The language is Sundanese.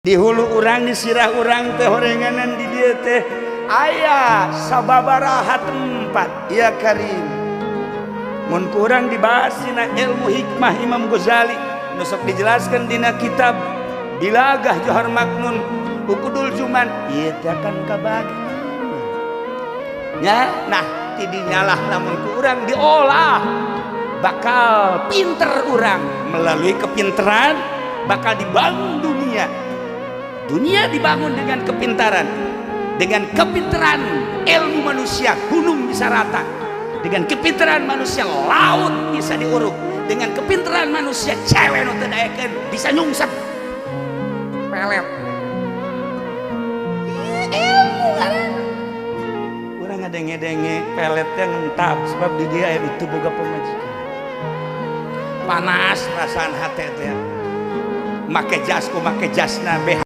Di hulu urang, di sirah urang teh, horenganan di dieu teh aya sababaraha tempat. Ya Karim, mun kurang dibahas dina ilmu hikmah Imam Ghazali, nu sok dijelaskan dina kitab Bilagah Johar Maknun, Ukudul Juman, ieu teh akan kabagi nya. Nah, tidinya lah lamun ku urang diolah, bakal pinter urang. Melalui kepinteran bakal dibangun dunia. Dunia dibangun dengan kepintaran. Dengan kepintaran ilmu manusia, gunung bisa rata. Dengan kepintaran manusia, laut bisa diuruk. Dengan kepintaran manusia, cewek nu teu daekeun bisa nyungsep pelet. Ilmu ngaranna. Urang ngadenge-denge peletnya ngentap sebab di dia aya itu boga pamajikan. Panas perasaan hati teh, make jas ku make jasna BH.